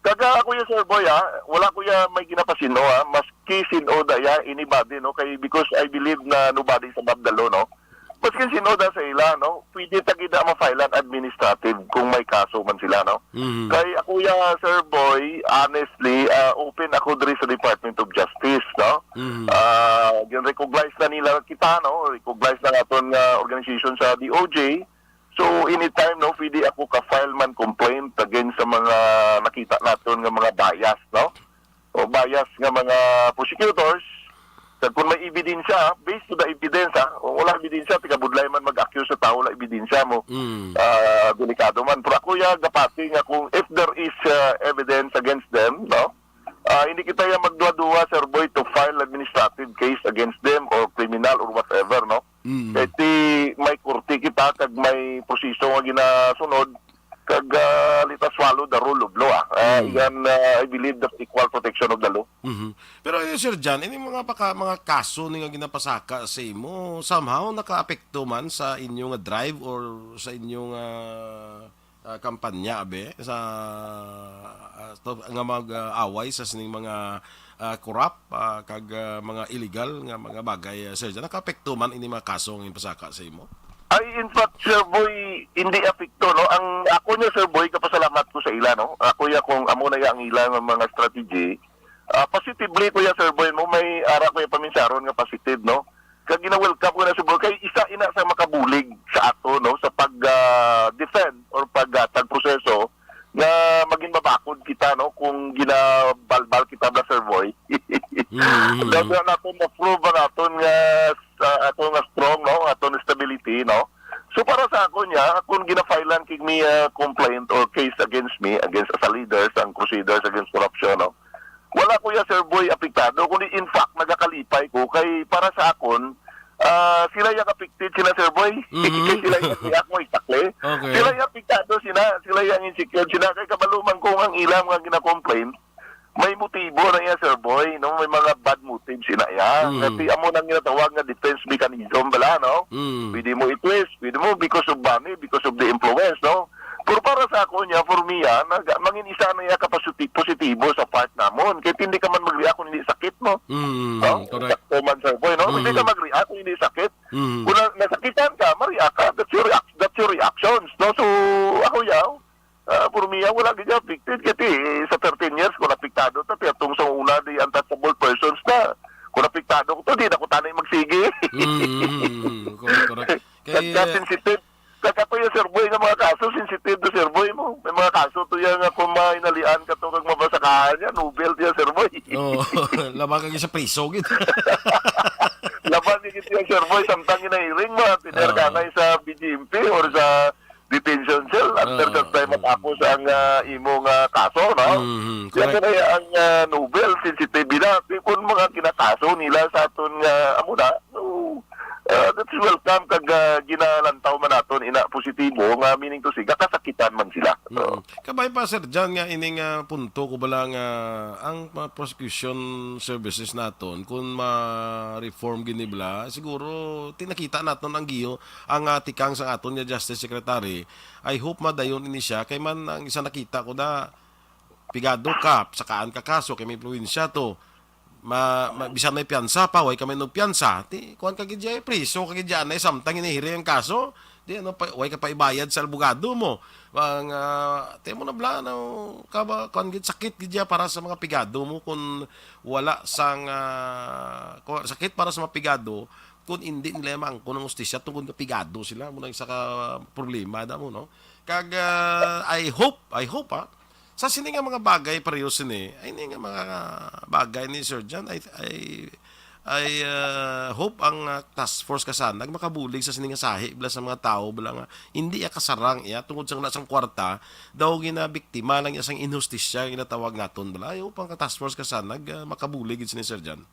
Kag, ah, ako ya, Sir Boy, ah, wala ko ya may ginapasin-o, ah, maski sin-o da ya, anybody, no, kay because I believe na nobody is above the law, no. Maskin sin-o da sa ila, no, pwede ta gid na ma-file an administrative kung may kaso man sila, no. Mhm. Kay ako ya, Sir Boy, honestly, ah, open ako diri sa Department of Justice, no. Mhm. Ah, gin-recognize na nila kita, no, recognize na aton nga organization sa D O J. So, anytime, no, pwede ako ka-file man complaint against sa mga nakita naton nga mga bias, no? O bias nga mga prosecutors. Kag kung may ebidensya, based to the evidence, ha? Kung wala ebidensya, tigabudlay man mag-accuse sa tao, wala ebidensya mo. Mm. Ah, delikado man. Pero ako ya gapati nga kung if there is, ah, evidence against them, no? Ah, hindi kita ya magduha-duha, Sir Boy, to file administrative case against them or criminal or whatever, no? Mm. Kay ti may korte kita kag may proseso nga ginasunod, kag, ah, let us follow the rule of law, ah. Ah, Mm. Yan, ah, I believe the equal protection of the law. Mhm. Pero, eh, Sir John, ini mga paka-, mga kaso ni nga ginapasaka sa imo, somehow nakaapekto man sa inyo nga drive or sa inyo nga, ah, kampanya, abi, sa, ah, to, nga mag, ah, away sa sining mga, ah, corrupt, ah, kag, ah, mga illegal nga mga bagay, ah, Sir John? Nakaapekto man ini mga kaso nga ginapasaka sa imo? Ay, in fact, Sir Boy, hindi apekto, no? Ang ako niya, Sir Boy, kapasalamat ko sa ila, no? Ako ya kung amo na ya ang ila nga mga strategy. Ah, positively ko ya, Sir Boy, mo may ara ko ya paminsaron nga positive, no? Kag gina-welcome ko na, Sir Boy, kay isa ina sa makabulig sa ato, no, sa pag, ah, defend or pag, ah, tag proseso nga maging mabakod kita, no, kung ginabalbal kita ba, Sir Boy. Mm, mm, Dapat mm. natin ma-prove ang aton nga, sa aton nga strong, no, aton stability, no. So para sa ako niya, kung gina-filean kag may, ah, complaint or case against me, against as a leader, sang Crusaders Against Corruption, no, wala ko ya, Sir Boy, apektado, kundi in fact nagakalipay ko kay para sa akon, ah, sila yang affected sila, Sir Boy. Mhm. Kay sila yang react mo exactly. Okay. Sila yang apektado sila, sila yang insecure sila kay kabalo man ko nga ang ilang mga gina-complain may motibo na iya, Sir Boy, no? May mga bad motives sila iya. Mm. Nga ti-, amo nang ginatawag nga defense mechanism bala, no? Mm. Pwede mo i-twist, pwede mo because of money, because of the influence, no? Pero para sa ako niya, for me, ah, nag-, mangin isa na iya ka positi-, positibo sa part namon. Kay hindi ka man mag-react kung hindi sakit mo. Mm, No? correct. Sakto man, Sir Boy, no? Hindi ka Mm. mag-react kung hindi sakit. Mm. Kung na-, nasakitan ka, ma-react ka. That's your react-, that's your reactions, no? So, ako, yaw, ah, for me, ah, wala gid siya affected. Kasi, eh, sa thirteen years, kung apektado ta, tiatong sa una, di untouchable persons na. Kung apektado ko to, di na ko tanay magsige. Mm, mm, mm. Correct, correct. Kay, Nagka-sensitive. Kag ato yung Sir Boy nga mga kaso, sensitive to Sir Boy mo. May mga kaso to yan nga kung mainalian ka to kag mabasakahan niya, nobel to yan, Sir Boy. Oo, laban ka sa priso, gid. Laban ni gid yan, Sir Boy, samtang ginahiring mo, tinerkanay Oo. sa B G M P or sa detention cell, after Oo, sa time oo. matapos ang, ah, imo nga kaso, no? Mhm, Yan correct. na ang, ah, nobel, sensitive na. Di kung mga kinakaso nila sa aton nga, amo na, so, Ah, that's welcome kag, ah, ginalantaw man naton ina positibo nga meaning to say gakasakitan man sila. Mm. Kabay pa, Sir John, nga ining, ah, punto ko bala nga ang mga prosecution services naton kun ma-reform gid ni bala, siguro tinakita naton ang giyo ang, ah, tikang sa aton nga Justice Secretary. I hope madayon ini siya kay man ang isa nakita ko na pigado ka, sakaan ka kaso kay may impluwensya to. Ma, ma, bisan may piyansa pa, way ka may nagpiyansa, ti kuan ka gid diay, priso ka gid diay, anay samtang hinihiring ang kaso, di ano pa, way ka pa ibayad sa abogado mo. Ang, ah, ti mo na bala, ano, ka ba, kuan gid, sakit gid diay para sa mga pigado mo kun wala sang, ah, ku-, sakit para sa mga pigado kun indi nila maangkon ang hustisya tungod nga pigado sila, mo nang isa ka problema da mo, no? Kag, ah, I hope, I hope, ah, Sa sini nga mga bagay, pareho sini, ay ni nga mga bagay ni Sir John, I, I, I, ah, hope ang, ah, task force kasanag makabulig sa sini nga sahi bala sa mga tawo bala nga hindi iya kasarang iya tungod sang wala sang kwarta, daw ginabiktima lang iya sang inhustisya nga ginatawag naton bala. I hope ang task force kasanag, ah, makabulig gid sini, Sir John.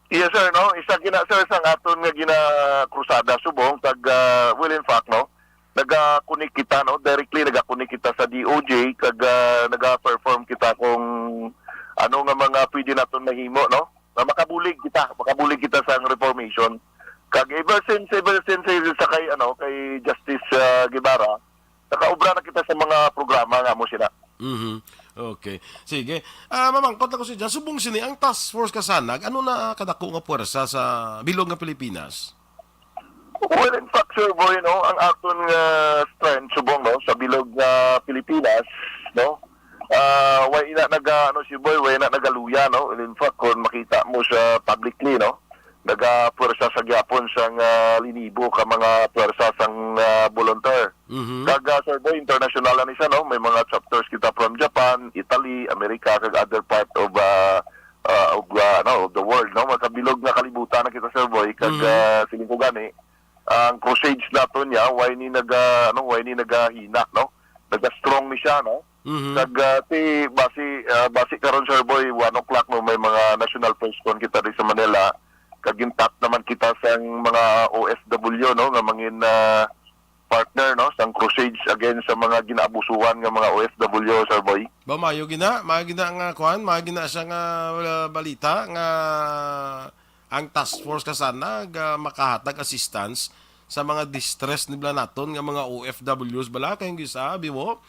Yes, sir, no? Isa gina, sir, sang aton nga ginakrusada subong kag, ah, well, in fact, no, nagakunik kita, no, directly nagakunik kita sa D O J kag, ah, naga-perform kita kung ano nga mga pwede naton mahimo, no, nga makabulig kita, makabulig kita sang reformation. Kag ever since, ever since, eh, sa kay, ano, kay Justice, ah, Guevara, nakaobra na kita sa mga programa nga mo sila. Mhm. Okay. Sige. Ah, mamangkot lang ko si Jan. Subong sini ang task force kasanag, ano na kadako nga puwersa sa bilog nga Pilipinas? Well, in fact, Sir Boy, no, ang aton nga strength subong, no, sa bilog nga Pilipinas, no, ah, way ina naga, ano, Sir Boy, way na nagaluya, no. Well, in fact, kung makita mo sa publicly, no, nagapuwersa sa gyapon sang, ah, linibo ka mga puwersa sang, ah, volunteer. Mhm. Kag, ah, Sir Boy, international na ni siya, no? May mga chapters kita from Japan, Italy, America, kag other part of, ah, ah, of, ah, ano, of the world, no? Makabilog nga kalibutan na kita, Sir Boy. Kag, Mhm. ah, siling ko gani, ang crusades naton niya, why ni naga, ano, why ni nagahina, no? Naga-strong ni siya, no? Mhm. Kag, ah, ti, basi, ah, basi karon, Sir Boy, one o'clock, no, may mga national press con kita di sa Manila. Kag in touch naman kita sang mga O F W, no, nga mangin, ah, partner, no, sang crusades against sa mga ginaabusuhan nga mga O F W, Sir Boy. Ba, mayo gina, mayo gina nga kuan, mayo gina siya nga, ah, balita nga ang task force ka sana ga makahatag assistance sa mga distress nila naton nga mga O F Ws bala, kay ang gisa, abi mo,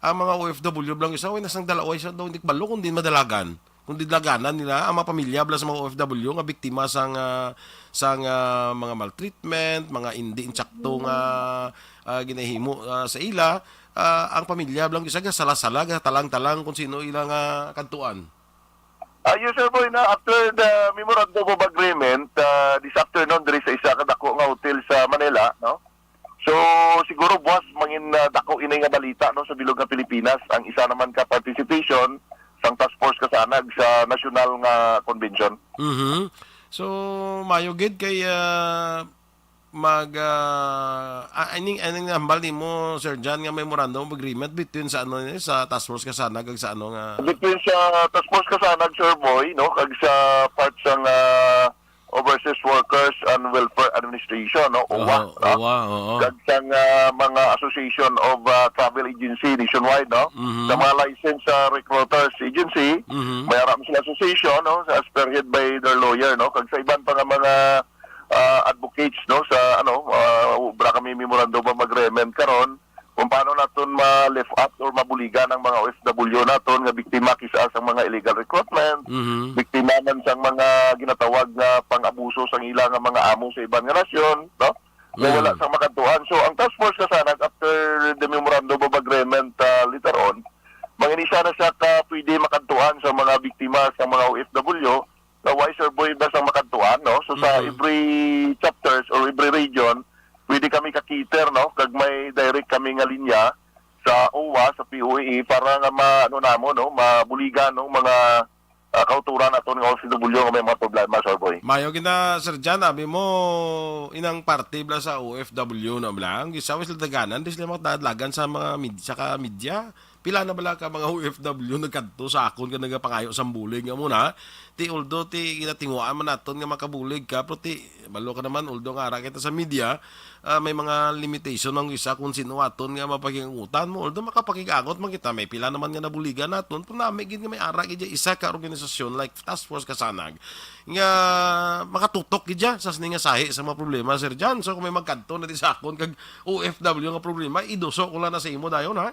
ang mga O F W bala, ang gisa, way nasang dala, way sa daw, hindi kabalo kung din madalagan, kung didlaganan nila ang mga pamilya bala sa mga O F W nga biktima sang, ah, sang, ah, mga maltreatment, mga hindi insakto nga, ah, ginahimo, ah, sa ila, ah, ang pamilya bala, ang gisa, sala-sala, talang-talang kung sino ila nga kadtuan. Ah, yes, Sir Boy, na after the memorandum of agreement, ah, this afternoon diri sa isa ka dako nga hotel sa Manila, no? So, siguro buwas mangin, ah, dako ini nga balita, no, sa bilog nga Pilipinas, ang isa naman ka participation sang task force kasanag sa national nga convention. Mhm. So, mayo gid kay, ah, mag, ah, ah, ining, ining nahambal nimo, Sir John, nga memorandum of agreement between sa, ano, ni, sa task force kasanag kag sa, ano, nga Between sa task force kasanag, Sir Boy, no, kag sa part sang, ah, Overseas Workers and Welfare Administration, no, O W A, Oo, no? O W A, oo. Kag sang, ah, mga Association of, ah, Travel Agency nationwide, no? Mhm. Sa mga licensed, ah, recruiters agency, Mhm. may ara man sila association, no, sa spearhead by their lawyer, no, kag sa iban pa nga mga ah, advocates, no, sa, ano, ah, wala kami memorandum of agreement karon kung paano naton ma-lift up or mabuligan ang mga O F W naton nga biktima kis-a sang mga illegal recruitment, Mhm. biktima man sang mga ginatawag nga pang-abuso sang ila nga mga amo sa iban nga nasyon, no? Nga wala Mm. sang makadtuan. So, ang task force kasanag, after the memorandum of agreement, ah, later on, manginisa na siya ka pwede makadtuan sa mga biktima sa mga O F W, nga why, Sir Boy, ba sang makadtuan, no? So, sa Mhm. every chapters or every region, pwede kami ka-cater, no? Kag may direct kami nga linya sa O W A, sa P O A, para nga ma-, ano namo, no? Mabuligan, no? Mga, ah, kauturan aton nga O F W nga may mga problema, Sir Boy. Mayo gina, Sir John, abi mo, inang parte bala sa O F W na bala, ang gisa, sila daganan, di sila makadalagan sa mga med-, sa ka media. Pila na bala ka mga O F W nagkadto sa akon nga nagapangayo sang bulig nga muna? Ti, although ti ginatinguhaan man naton nga makabulig ka, pero ti, balo ka naman, although nga ara kita sa media, ah, may mga limitation ang isa kung sino aton nga mapakig-angutan mo. Although makapakig-angot man kita, may pila naman nga nabuligan naton, pero nami gid nga may ara gid dya isa ka organisasyon like Task Force Kasanag nga makatutok gid dya sa sini nga sahi sa mga problema, Sir John. So, kung may magkadto na di sa akon kag O F W nga problema, iduso ko lang na sa imo dayon, ha?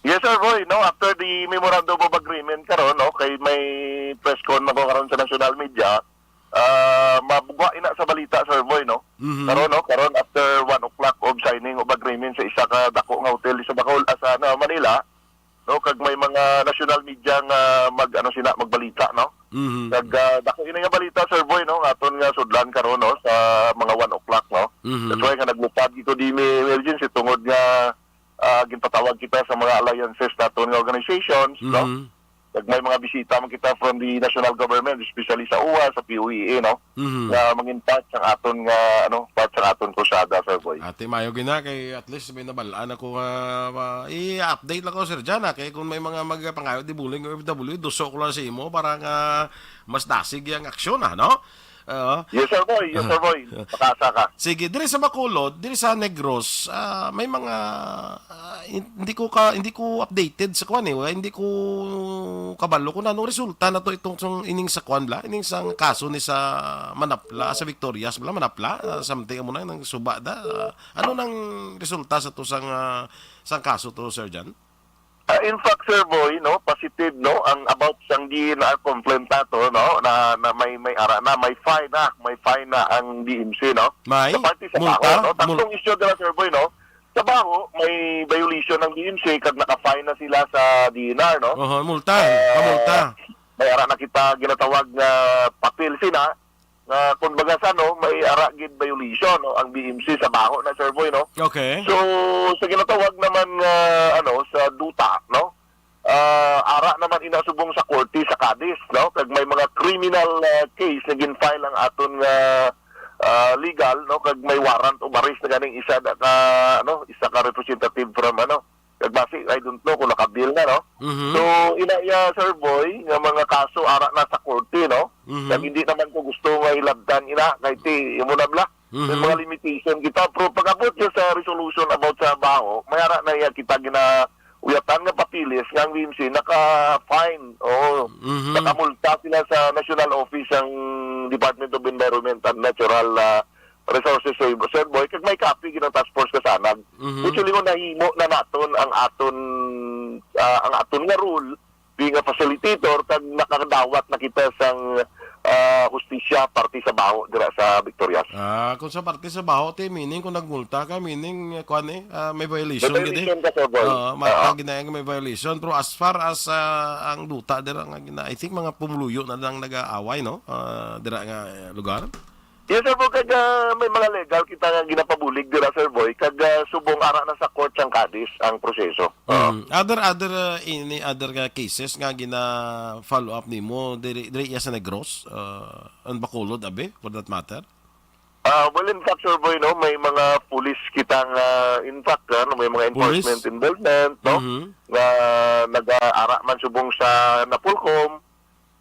Yes, Sir Boy. No, after the memorandum of agreement karon, no, kay may press con man ko karon sa national media, ah, mabugwa ina sa balita, Sir Boy, no? Mhm. Karon, no, karon after one o'clock of signing of agreement sa isa ka dako nga hotel sa Bacol, ah, sa, ano, Manila, no, kag may mga national media nga mag, ano, sila, magbalita, no? Mhm. Kag, ah, dako ini nga balita, Sir Boy, no, nga aton nga sudlan karon, no, sa mga one o'clock, no? Mhm. That's why nga naglupad gid ko di mi emergency tungod nga ah, ginpatawag tawag kita sa mga alliances naton nga organizations, no? Mhm. Kag may mga bisita man kita from the national government, especially sa uwa, sa P O E A, no? Mhm. Nga mangin part sang aton nga, ano, part sang aton krusada, Sir Boy. Ate, mayo gina kay at least may nabalaan ako nga ma- i-update lang ko, Sir Jan, ha? Kay kung may mga magpangayo di buling O F W, duso ko lang sa imo para nga mas dasig ang aksyon, ha, no? Oo. Yes, Sir Boy. Yes, Sir Boy. Makasa ka. Sige, diri sa Bacolod, diri sa Negros, ah, may mga, ah, hin- hindi ko ka hindi ko updated sa kwan eh. Wala, hindi ko kabalo kung anong resulta na to itong, itong ining sa kwan bla, ining sang kaso ni sa Manapla, sa Victorias bla, Manapla, ah, something amo na nang suba da. Ah, ano nang resulta sa to sang, ah, sang kaso to, Sir Jan? Ah, in fact, Sir Boy, no, positive, no, ang about sang D N R complaint nato, no, na, na may, may ara na, may fine na, may fine na ang D M C, no? May Sa parte sa multa? Baho, no? Mul- Tatlong issue dira, Sir Boy, no? Sa Baho, may violation ng D M C kag naka-fine na sila sa D N R, no? Oho, multa. Ah, Pamulta. May ara na kita ginatawag nga papel sina, nga, kumbaga, sa, no, may ara gid violation, no, ang B M C sa Baho na, Sir Boy, no? Okay. So, sa ginatawag naman nga, ano, sa duta, no, ah, ara naman ina subong sa korte sa Cadiz, no, kag may mga criminal, ah, case na gin-file ang aton nga, ah, legal, no, kag may warrant of arrest na ganing isa da ka, ano, isa ka representative from, ano, kag basi, I don't know kung naka-bail na, no? Mhm. So, ina iya, Sir Boy, nga mga kaso ara na sa korte, no? Mhm. Kag hindi naman ko gusto nga hilabtan ina, kay ti, imo na bla. May Mhm. mga limitation kita. Pero pag-abot niya sa resolution about sa Baho, may ara na iya kita ginauyatan nga papilis nga ang V M C naka-fine. Oo. Mhm. Nakamulta sila sa National Office ang Department of Environment and Natural, ah, Resources, Sir, Sir Boy, kag may copy gid ang Task Force Kasanag. Mhm. Which, ingon, nahimo na naton ang aton, ah, ang aton nga role being a facilitator, kag nakadawat na kita sang, ah, hustisya parte sa Baho dira sa Victorias. Ah, kung sa parte sa Baho, ti, meaning kung nagmulta ka, meaning, eh, kuwan, eh, ah, may violation May gid, eh. violation ka, Sir Boy. Oo, ma-, Oo. Tawag na yung may violation. Pero as far as, ah, ang duta dira nga gina-, I think mga pumuluyo na lang nag-aaway, no? Ah, dira nga, eh, lugar. Yes, Sir Boy, kag, ah, may mga legal kita nga ginapabulig dira, Sir Boy, kag, ah, subong ara na sa court sang Cadiz ang proseso. Oo. Mm. Other, other, uh, any other nga cases nga gina-follow up nimo diri, diri iya sa Negros, uh, and Bacolod, abi, for that matter? Ah, well, in fact, Sir Boy, no, may mga pulis kita nga, in fact, ano, may mga Pulis? enforcement involvement, no, Mhm. nga nag-aara man subong sa Napolcom,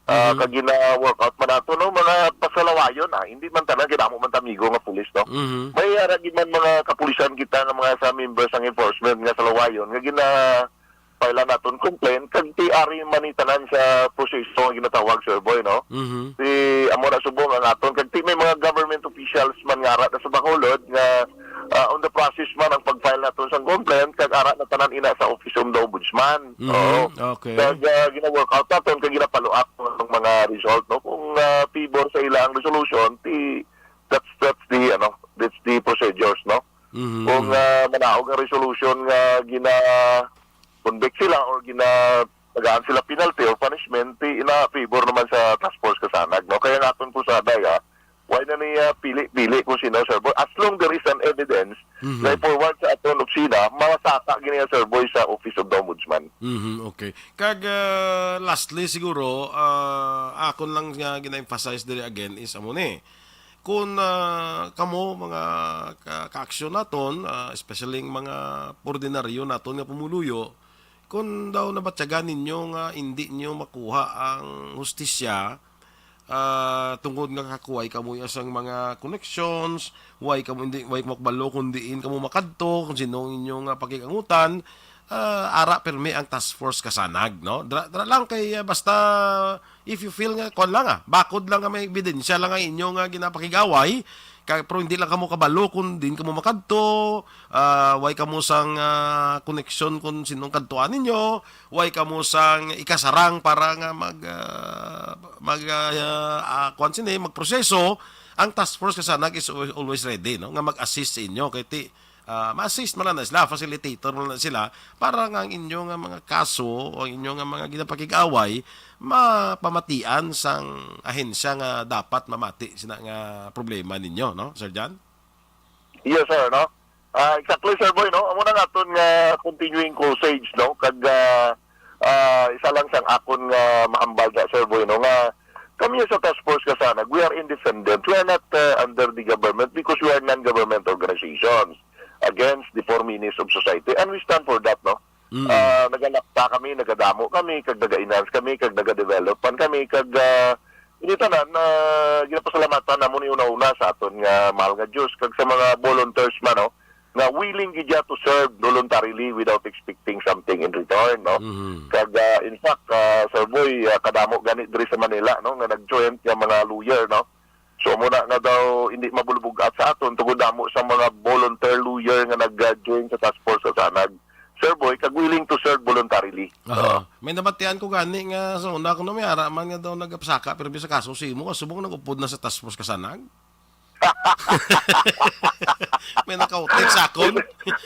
ah, Mhm. kag gina-work out man nato, no, mga pasalawayon, ah, hindi man tanan, kay damo man ta amigo nga pulis, no? Mhm. May ara gid man mga kapulisan kita nga mga sa members sang enforcement nga salawayon nga gina-file naton complaint, kag ti ari man ni tanan sa proseso nga ginatawag, Sir Boy, no? Mhm. Ti amo na subong ang aton, kag ti may mga government officials man nga ara na sa Bacolod nga, ah, on the process man ang pag-file naton sang complaint, kag ara na tanan ina sa Office of the Ombudsman. Mhm. Oo. Okay. Kag, ah, gina-work out naton, kag gina-follow up ang mga result, no? Kung, ah, favor sa ila ang resolution, ti, that's, that's the, ano, that's the procedures, no? Mhm. Kung, ah, manaog ang resolution nga gina-convict sila or gina-, tagaan sila penalty or punishment, ti ina favor naman sa Task Force Kasanag, no? Kaya nga aton po sa day, ah, why na niya pili-pili kung sino, Sir Boy? As long there is an evidence Mhm. na i-forward sa aton opisina, masaka gini, Sir Boy, sa Office of the Ombudsman. Mhm, okay. Kag, ah, lastly, siguro, ah, akon lang nga gina-emphasize diri again is amo ni. Kung, ah, kamo, mga ka-, kaaksyon naton, ah, especially ang mga ordinaryo naton nga pumuluyo, kung daw nabatyagan ninyo nga indi nyo makuha ang hustisya, ah, tungod nga kakuway kamo iya sang mga connections, way kamo hindi, way kamo kabalo kung diin kamo makadto, kung sino ang inyong, ah, pakig-angutan, ah, ara pirmi ang Task Force Kasanag, no? Dra, dra lang kay, ah, basta if you feel nga, kuwan lang, ah, bakod lang nga may ebidensya lang ang inyo nga ginapakig-away, ka, pero hindi lang kamo kabalo kung diin kamo makadto, ah, way kamo sang, ah, koneksyon kung sinong kadtuan ninyo, way kamo sang ikasarang para nga mag, ah, mag, ah, ah, kuwan sini, magproseso, ang Task Force Kasanag is always, always ready, no, nga mag-assist sa inyo. Kay ti, ah, ma-assist man na sila, facilitator man na sila, para nga ang inyo nga mga kaso, ang inyo nga mga ginapakig-away, mapamatian sang ahensya nga dapat mamati sina nga problema ninyo, no, Sir John? Yes, sir, no? Ah, exactly, Sir Boy, no? Amo na nga aton nga continuing crusade, no? Kag, ah, ah, isa lang sang akon nga mahambal na, Sir Boy, no, nga kami sa Task Force Kasanag, we are independent. We are not, uh, under the government because we are non-government organizations against the four meanies of society. And we stand for that, no? Mm. Ah, nagalakta kami, nagadamo kami, kag naga-enhance kami, kag nagadevelop man kami, kag, ah, ini tanan, ah, ginapasalamatan namon ni una-una sa aton nga mahal nga Dios, kag sa mga volunteers man, no, nga willing gid to serve voluntarily without expecting something in return, no? Mhm. Kag, ah, in fact, ah, Sir Boy, ah, kadamo gani diri sa Manila, no, nga nag-join nga mga lawyer, no? So, amo na nga daw hindi mabulbugat sa aton tungod damo sa mga volunteer lawyer nga nag-join sa Task Force Kasanag, Sir Boy, kag willing to serve voluntarily. Aha. May nabatian ko gani nga sa una ko na may ara man nga daw nagapasaka pero sa kaso si imo subong nag-upod na sa Task Force Kasanag. May nakautik sa akon.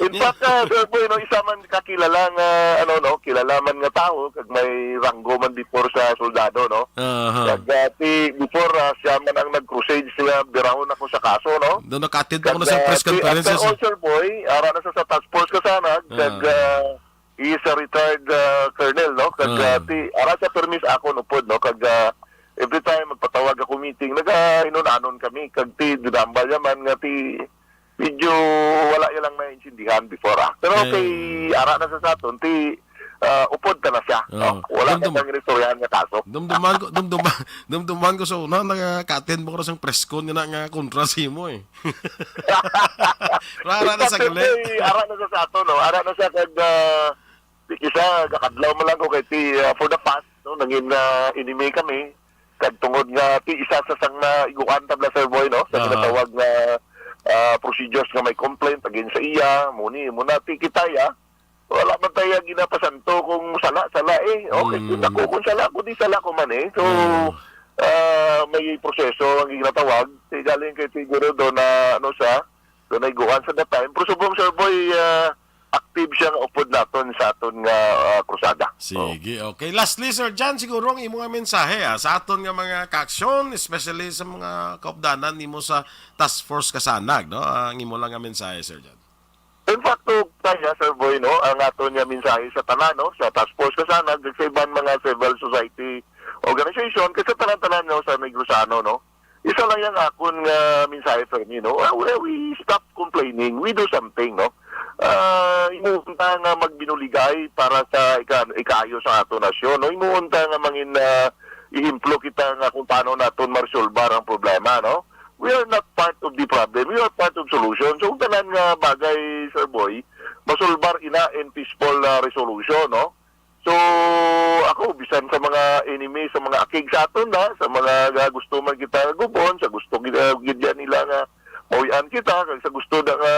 In fact, ah, Sir Boy, no, isa man kakilala nga, ano, no, kilala man nga tawo, kag may ranggo man before sa soldado, no? Aha. Kag, ah, ti, before, ah, siya man ang nag-crusade, siya birahon ako sa kaso, no? Doon nakatid ako Kag, na sa ah, press ti, conference after sa all, Sir Boy, ara na sa, sa Task Force Kasanag, Ah. kag, ah, he is a retired, ah, colonel, no? Kag, Ah. ah, ti, ara sa permis ako nupod, no? Kag, ah, every time magpatawag ako meeting, naga-inon-anon kami, kag ti, dinambal niya man nga ti, medyo wala niya lang naintindihan before, ah. Pero Eh. kay ara na sa saton, ti, ah, upod ka na siya, no? Oo. Wala na Dumdum-, siyang inistoryahan nga kaso. dumduman ko, dumduman, dumduman ko sa una, nakakatin mo ko na sang press con nga na, nga kontra sa imo, eh. Rara na sa Exactly, gali. Ara na sa sato, no? Ara na sa kag, ah, di kisa, gakadlaw man lang ko kay ti, ah, for the past, no? Nangin, ah, enemy kami. Kag tungod nga ti isa sa sang naiguan tabla, Sir Boy, no? Sa Aha. ginatawag nga, ah, procedures nga may complaint against sa iya, muni, muna ti kita ya. Wala man tayo ginapasanto kung sala, sala eh. Okay, Mm. kung ako, kung sala ko, di sala ko man eh. So, Mm. ah, may proseso ang ginatawag. Ti galing kay siguro do na, ano siya, do na iguan sa that time. Pero subong, Sir Boy, ah, active siya nga upod naton sa aton nga, ah, krusada. Sige, okay. Lastly, Sir John, siguro ang imo nga mensahe, ah, sa aton nga mga kaaksyon, especially sa mga kaupdanan nimo sa Task Force Kasanag, no? Ah, ang imo lang nga mensahe, Sir John. In fact, to, kaya, Sir Boy, no, ang aton nga mensahe sa tanan, no, sa Task Force Kasanag, sa iban mga civil society organization, kag sa tanan-tanan, no, sa Negrosano, no, isa lang yang akon nga mensahe, Fermi, no, uh, we, we stop complaining, we do something, no. Ah, himuon ta nga magbinuligay para sa ika-, ikaayo sa aton nasyon, no. Himuon ta nga mangin, ah, ehemplo kita nga kung paano naton maresolbar ang problema, no. We are not part of the problem. We are part of solution. So, ang tanan nga bagay, Sir Boy, masolbar ina in peaceful, ah, resolution, no? So, ako, bisan sa mga enemy, sa mga akig sa aton, na, sa mga ga-, gusto man kita gubon, sa gusto gid, ah, gid yan nila nga mawian kita, kag sa gusto na nga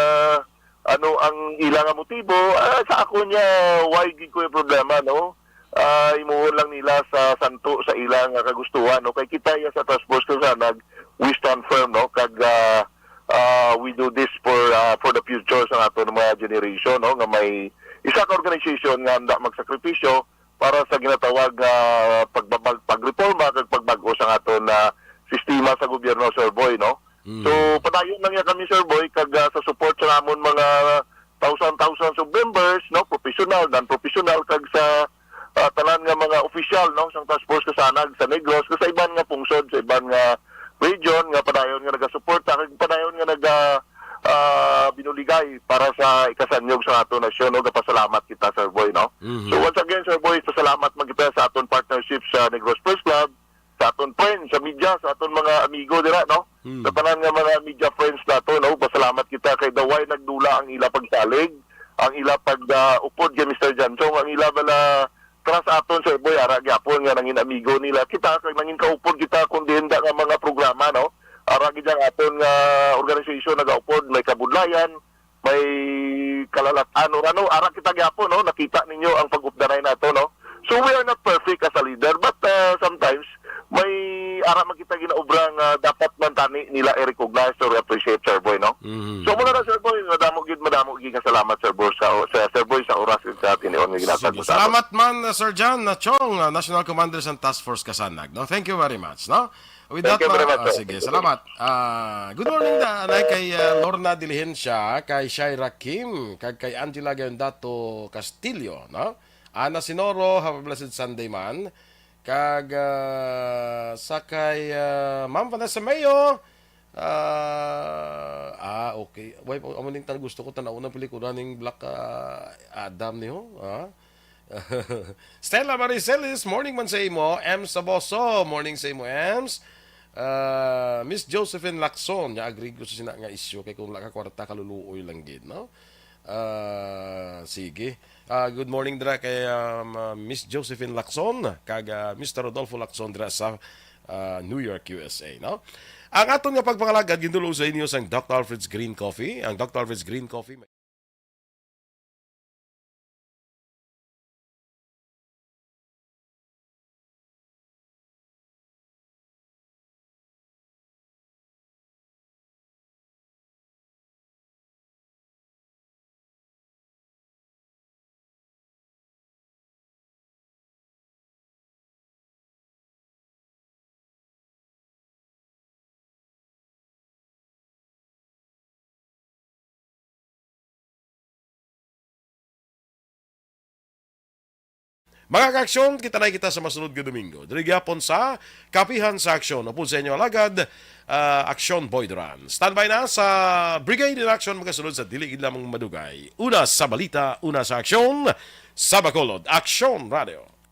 ano ang ila nga motibo, ah, sa ako niya, why gid ko yung problema, no? Ah, imuhon lang nila sa santo sa ila nga kagustuhan, no? Kay kita ya sa Task Force Kasanag, we stand firm, no? Kag, ah, ah, we do this for, ah, for the future sa aton mga generation, no? Nga may isa ka organization nga handa magsakripisyo para sa ginatawag nga pagbabag-, pagreporma kag pagbag-o sa aton na sistema sa gobyerno, Sir Boy, no? Mm. So, padayon lang niya kami, Sir Boy, kag, ah, sa support sa amon mga thousand, thousands of members, no, professional, non-professional, kag sa, ah, tanan nga mga opisyal, no, sang Task Force Kasanag sa Negros, kag sa iban nga pungsod, sa iban nga region, nga padayon nga nagasuporta, kag padayon nga naga, ah, binuligay para sa ikasanyog sa aton nasyon, no, gapasalamat kita, Sir Boy, no? Mhm. So, once again, Sir Boy, pasalamat man kita sa aton partnership sa Negros Press Club, sa aton friends, sa media, sa aton mga amigo dira, no? Hmm. Sa tanan nga mga media friends nato, no? Pasalamat kita kay daway nagdula ang ila pagsalig, ang ila pag, ah, upod kay Mister Jansong, ang ila bala trust aton, Sir Boy, ara gyapon nga nangin amigo nila kita, kag nangin kaupod kita kung diin da nga mga programa, no? Ara gid ang aton nga organization nagaupod, may kabudlayan, may kalalat-an, or ano, ara kita gyapon, no? Nakita ninyo ang pag-updanay nato, no? So, we are not perfect as a leader, but, uh, sometimes, may ara man kita ginaobra nga dapat man tani nila i-recognize or i-appreciate, Sir Boy, no? Mhm. So, muna na, Sir Boy, madamo gid, madamo gid nga salamat, Sir Boy, sa, sa, Sir Boy, sa oras sa tinion nga ginatag Sige. mo sa aton. Salamat man, uh, Sir John, uh, Chong, uh, National Commander sa Task Force Kasanag, no? Thank you very much, no? With that, very much, ah, sir. Sige, salamat. Ah, good morning na, anay kay, ah, Lorna Diligencia, kay Shaira Kim, kag kay Angela Gayon Dato Castillo, no? Ana Sinoro, have a blessed Sunday man. Kag, ah, sa kay, ah, Ma'am Vanessa Mayo, ah, ah, okay. Wait, amo ning tan-, gusto ko tan-awon ang pelikula ning Black, ah, Adam niyo, ah? Stella Maricelis, morning man sa imo. Ems Saboso, morning sa imo, Ems. Ah, Miss Josephine Lacson, nya agree ko sa sina nga isyu kay kung wala ka kwarta, kaluluoy lang gid, no? Ah, sige. Ah, good morning dira kay, um, ah, Miss Josephine Lacson kag, ah, Mister Rodolfo Lacson dira sa, ah, New York, U S A, no? Ang aton nga pagpangalagad gindulo sa inyo sang Doctor Alfred's Green Coffee. Ang Doctor Alfred's Green Coffee may Mga kaaksyon, kita na kita sa masunod nga Domingo. Diri gyapon sa Kapihan sa Aksyon. Upod sa inyo alagad, ah, Aksyon Boy Duran. Standby na sa Brigade in Action, magasunod sa dili gid lamang madugay. Una sa balita, una sa aksyon, sa Bacolod. Aksyon Radio.